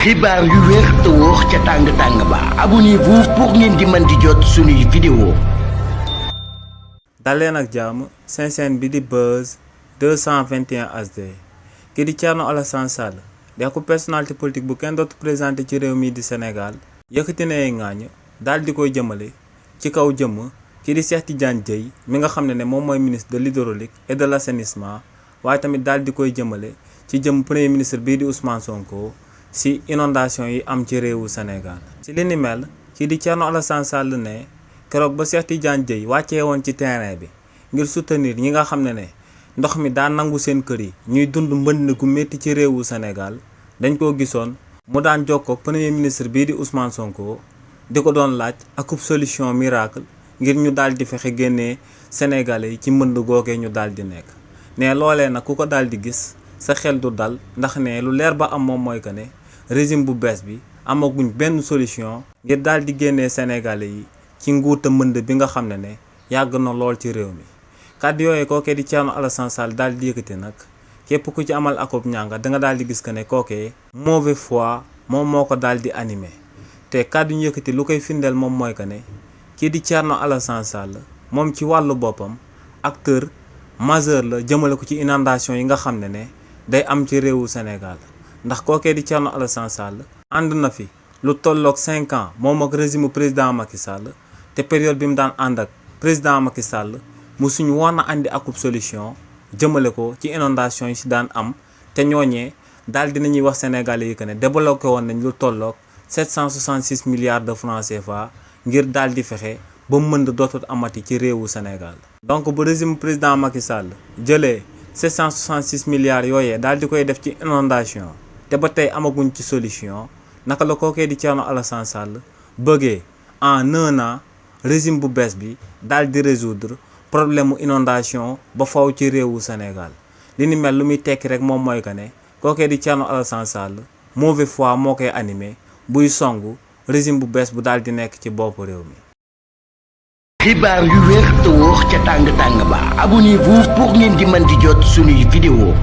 xibaar yu wér te wóor ca tàng ba abonnez-vous pour ngeen di mën di jot suñuy vidéo. daleen ak jàmm seen chaîne bi di Buzz 221 HD kii di Thierno Alassane Sall di ko personnalité politique bu kenn dootu présenté ci réew mi di Sénégal yëkkati na ay ŋaañ daal di koy jëmale ci kaw jëmm kii di Cheikh Tidiane Dièye mi nga xam ne moom mooy ministre de l'hydraulique et de l'assainissement waaye tamit daal di koy jëmale ci jëm premier ministre bii di Ousmane Sonko si inondation yi am ci réewu Sénégal. ci li ni mel kii di Thierno Alassane Sall ne keroog ba Cheikh Tidiane Dièye wàccee woon ci terrain bi ngir soutenir ñi nga xam ne ndox mi daan nangu seen kër yi ñuy dund mbënd gu métti ci réewu Sénégal dañ koo gisoon mu daan jokkoo premier ministre bii di Ousmane Sonko di ko doon laaj akub solution miracle ngir ñu daal di fexe génnee Sénégalais yi ci mbënd googee ñu daal di nekk. ne loolee nag ku ko daal di gis sa xel du dal ndax ne lu leer ba am moom mooy que ne régime bu bees bi amaguñ benn solution ngir daal di génnee Sénégalais yi ci nguuta mbënd bi nga xam ne yàgg na lool ci réew mi. kàddu yooyu kookee di Thierno Alassane Sall daal di yëkkati nag képp ku ci amal akob ñànga da nga daal di gis que ne kookee mauvaise foi moom moo ko daal di animé te kàddu ñu yëkkati lu koy firndeel moom mooy que ne kii di Thierno Alassane Sall moom ci wàllu boppam acteur majeur la jëmale ko ci inondation yi nga xam ne day am ci réewu Sénégal ndax kookee di Thierno Alassane Sall ànd na fi lu tolloog 5 ans moom ak régime président Macky Sall te période bi mu daan ànd ak président Macky Sall mu suñu war na andi akub solution jëmale ko ci inondation yi si daan am te ñooñee daal dinañuy wax Sénégalais yi que ne débloqué woon nañ lu tolloog 766 milliards de francs CFA ngir daal di fexe ba mënd dootul amati ci réewu Sénégal. donc bu régime président Macky Sall jëlee 766 milliards yooyee daal di koy def ci inondation te ba tey amaguñ ci solution naka la kookee di Thierno Alassane Sall bëggee en 1 an régime bu bees bi daal di résoudre problème mu inondation ba faw ci réewu Sénégal li ni mel lu muy tekki rek moom mooy que ne kookee di Thierno Alassane Sall mauvaise foi moo koy animé buy songu régime bu bees bu daal di nekk ci boppu réew mi. xibaar yu wér te wóor ca tàng ba abonnez-vous pour ngeen di mën di jot suñuy vidéo.